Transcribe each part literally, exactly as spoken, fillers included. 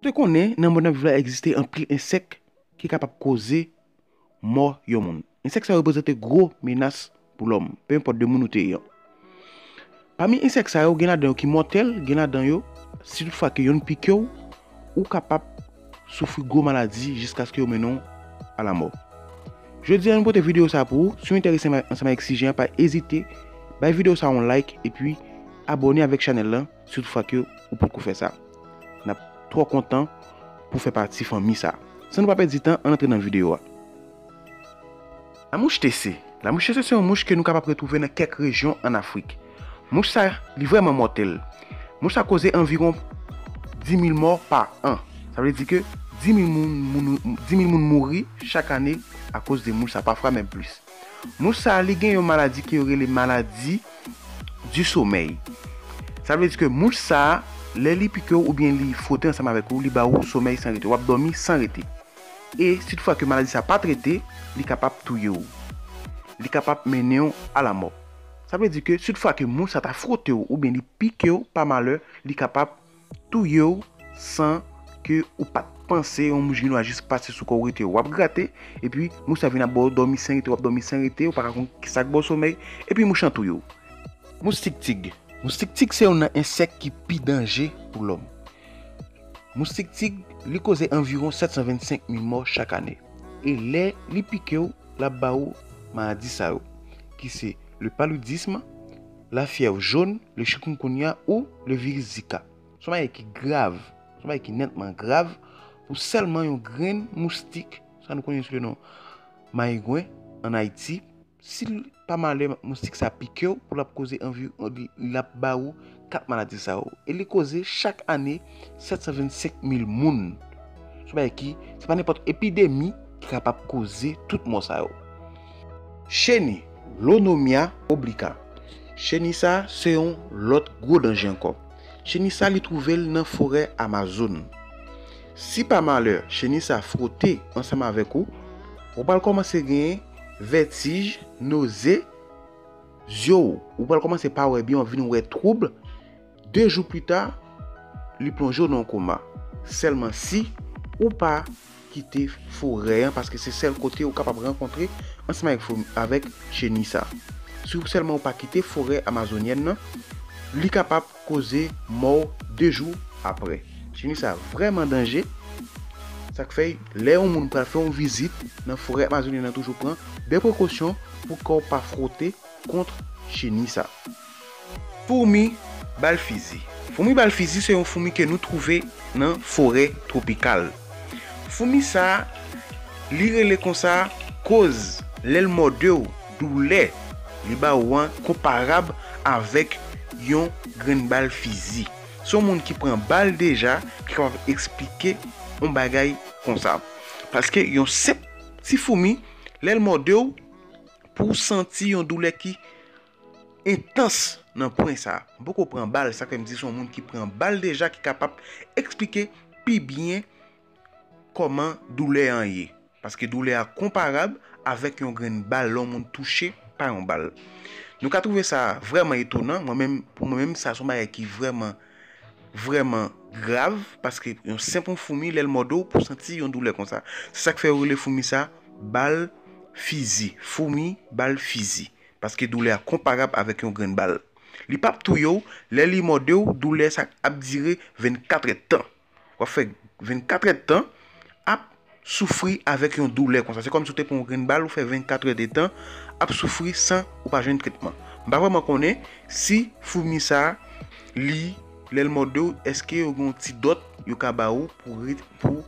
Ou te konnen, nan mond n ap viv la, egziste anpil ensèk ki kapab koze mò yon moun. Ensèk sa yo reprezante gwo menas pou lòm, pe enpòt de moun ou te ye an. Pami ensèk sa yo, gen ladan yo ki mòtèl, gen ladan yo, si toutfwa ke yonn pike w, ou kapab soufri gwo maladi jiskaske yo mennen w alamò. Jodi a, nou pote videyo sa pou ou. Si w enterese ansanm avèk sijè an, pa ezite bay videyo sa yon like epi abòne avèk chanèl lan si toutfwa ke ou potko fè sa. N ap twò kontan pou fè pati fanmi sa. San nou pa pèdi tan, ann antre nan videyo a. Lamouch tese. Lamouch tese se yon mouch ke nou kapab retwouve nan kèk rejyon ann Afrik. Mouch sa, li vrèman mòtèl. Mouch sa koze anviwon dis mil mò pa an. Sa vle di ke dis mil moun, moun, dis mil moun mouri chak ane akoz de mouch sa, pafwa menm plis. Mouch sa, li gen yon maladi ke yo rele maladi di somèy. Sa vle di ke mouch sa, lè li pike w oubyen li fwote ansanm avèk ou, li ba ou somèy san rete. W ap dòmi san rete. E si toutfwa ke maladi sa pa trete, li kapab touye w. Li kapab mennen w alamò. Sa vle di ke si toutfwa ke mouch sa ta fwote w oubyen li pike w pa malè, li kapab touye w san ke ou pa t panse, yon mouch gen dwa jis pase sou kò w, rete, w ap grate, epi mouch sa vin ap ba w dòmi san rete, w ap dòmi san rete, ou pa ka konn kisa k ba w somèy, epi mouch lan touye w. Moustik tig. Moustik tig se youn nan ensèk ki pi danje pou lòm. Moustik tig, li koze anviwon sèt san vennsenk mil mò chak ane. E lè li pike w, l ap ba ou maladi sa yo, ki se le paludisme, la fièvre jaune, le chikungunya ou le virus Zika. Se yon bagay ki grav, se yon bagay ki nètman grav pou sèlman yon grenn moustik, sa nou konnen sou le non mayigwen ann Ayiti. Si l pa malè moustik sa pike w, pou l ap koze anvi, l ap ba ou kat maladi sa yo. E li koze chak ane sèt san vennsenk mil moun. Se yon bagay ki, se pa nenpòt epidemi ki kapab koze tout mò sa yo. Cheni, Lonomia obliqua. Cheni sa se yon lòt gwo danje ankò. Cheni sa, li twouve l nan forè Amazòn. Si pa malè cheni sa fwote ansanm avèk ou, ou pral kòmanse genyen vètij, noze, zye w, ou pral kòmanse pa wè byen, w ap vin wè twoub. De jou pita, li plonje w nan yon koma. Sèlman si ou pa kite forè an, paske se sèl kote ou kapab rankontre ansanm avèk fo-, avèk cheni sa. Si w sèlman ou pa kite forè amazonyèn nan, li kapab koze mò w de jou apre. Cheni sa vrèman danje. Sa k fè, lè yon moun pral fè yon vizit nan forè amazonyèn nan, toujou pran de prekosyon pou kò w pa fwote kont cheni sa. Foumi bal fizi. Foumi bal fizi se yon foumi ke nou twouve nan forè twopikal. Foumi sa, li rele konsa koz lè l mòde w, doulè li ba ou an konparab avèk yon grenn bal fizi. Se yon moun ki pran bal deja ki kapab eksplike yon bagay konsa. Paske yon senp ti foumi, lè l mòde w, pou w santi yon doulè ki entans nan pwen sa. M poko pran bal, sa k fè m di se yon moun ki pran bal deja ki kapab eksplike pi byen kòman doulè an ye. Paske doulè a konparab avèk yon grenn bal lè yon moun touche pa yon bal. Nou ka twouve sa vrèman etonan. Mwen menm, pou mwen menm, sa se yon bagay ki vrèman, vrèman grav, paske yon senp yon foumi, lè l mòde w, pou w santi yon doulè konsa. Se sa k fè yo rele foumi sa bal fizi. Foumi bal fizi. Paske doulè a konparab avèk yon grenn bal. Li p ap touye w, lè li mòde w, doulè sa ap dire vennkat èdtan. W ap fè vennkat èdtan ap soufri avèk yon doulè konsa. Se kòmsi w te pran yon grenn bal, ou fè vennkat èdtan ap soufri san ou pa jwenn tretman. M pa vrèman konnen si foumi sa, li, lè l mòde w, èske yo gen yon ti dòt yo ka ba ou pou ret-, pou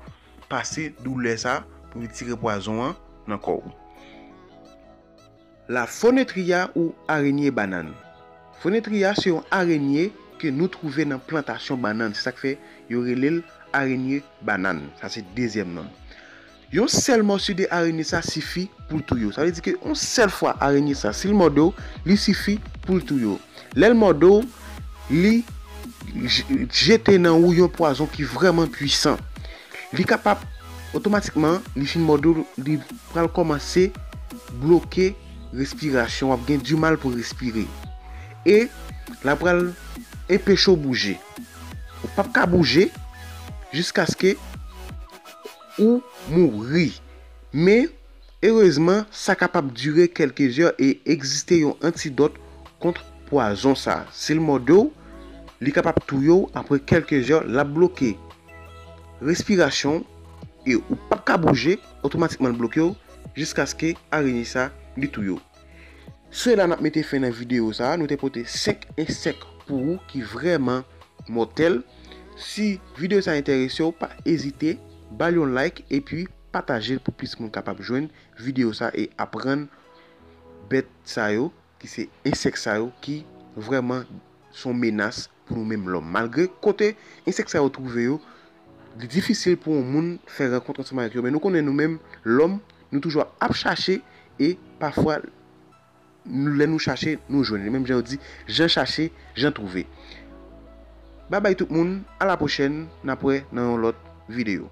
pase doulè sa, pou retire pwazon an nan kò w. La Fonetria ou arenye bannann. Fonetria se yon arenye ke nou twouve nan plantasyon bannann. Se sa k fè yo rele l arenye bannann. Sa se dezyèm non l. Yon sèl mòso de arenye sa sifi pou l touye w. Sa vle di ke yon sèl fwa arenye sa, si l mòde w, li sifi pou l touye w. Lè l mòde w, li j-, jete nan ou yon pwazon ki vrèman pwisan. Li kapab, otomatikman, li fin mòde w, li pral kòmanse bloke respirasyon, w ap gen dimal pou respire. E l ap pral enpeche w bouje. Ou p ap ka bouje, jiskaske ou mouri. Men, erezman, sa kapab dire kèlke zè e egziste yon antidòt kont pwazon sa. Si l mòde w, li kapab touye w apre kèlke zè, l ap bloke respirasyon w e ou p ap ka bouje, otomatikman l bloke w jiskaske arenye sa li touye w. Se la n ap mete fen nan videyo sa a. Nou te pote senk ensèk pou ou ki vrèman mòtèl. Si videyo sa enterese w, pa ezite, ba l yon like epi pataje l pou plis moun kapab jwenn videyo sa e aprann bèt sa yo, ki se ensèk sa yo, ki vrèman se yon menas pou nou menm lòm. Malgre kote ensèk sa yo twouve yo, li difisil pou yon moun fè rankont ansanm avèk yo, men nou konnen nou menm lòm, nou toujou ap chache e pafwa, lè nou chache, nou jwenn. Menm jan yo di, jan chache, jan twouve. Babay tout moun, a la pwochèn, n ap wè nan yon lòt videyo.